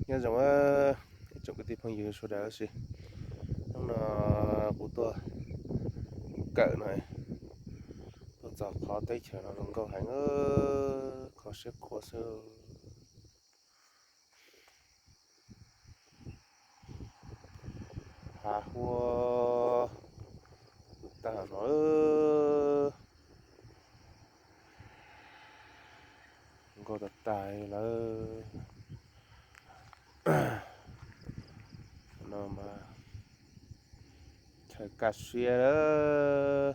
Nyob zoo ib tsoom kwv tij phooj ywg sawv daws tab sis hnub no kuv tuaj kawm no, tuaj txog qhov teb chaws no zoo nkauj heev, kho siab khuav xwb. Hav huab tag no, nkauj tag tag lawm. No mas chaw kaj siab,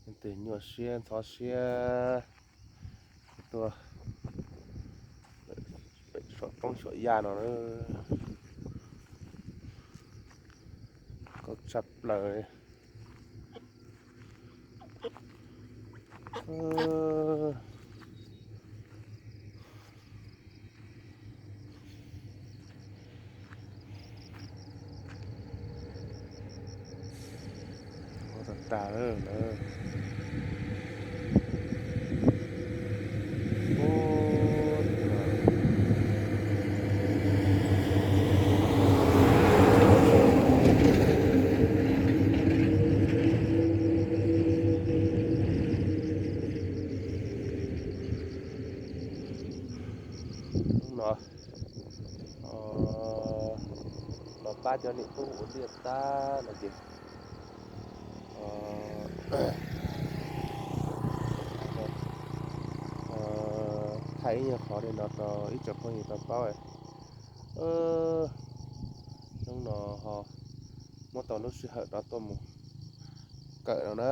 leej twg nyuaj siab ntxhov siab tuaj saum roob saum yaj no, nkauj tshaj plaws li. Ua tag tag lawm. Hnub no los pab cov niam tub ua liaj tag no ces thaij ib nyuag qhov li no rau ib tsoom phooj ywg tau paub. Hnub no ho muab tau lub sij hawm no tuaj mus kawm no na.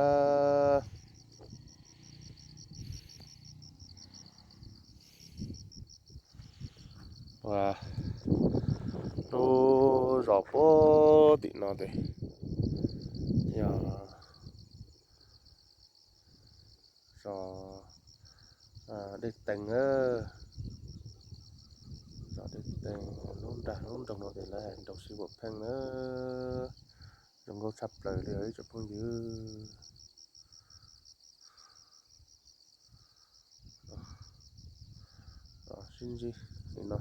Lub zos puag tim no ces yog zos Dej Tees, zos Dej Tees. Lub nram lub nroog no ces lawv hais nroog Sib Vam Pheej na. Zoo nkauj tshaj plaws li os ib tsoom phooj ywg. Sib ntsib li no.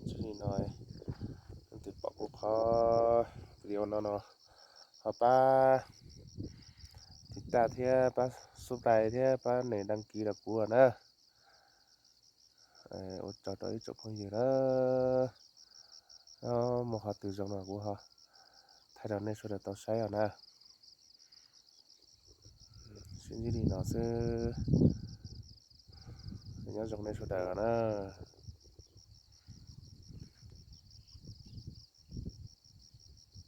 Ntsib li no, leej twg pom kuv qhov video no no ho pab tiv taj thiab pab subscribe thiab pab nias đăng ký rau kuv na. Ua tsaug rau ib tsoom phooj ywg na. Muaj qhov twg zoo no kuv ho thaij rau nej sawv daws tau saib os na. Sib ntsib li no xwb. Nyob zoo nej sawv daws os na.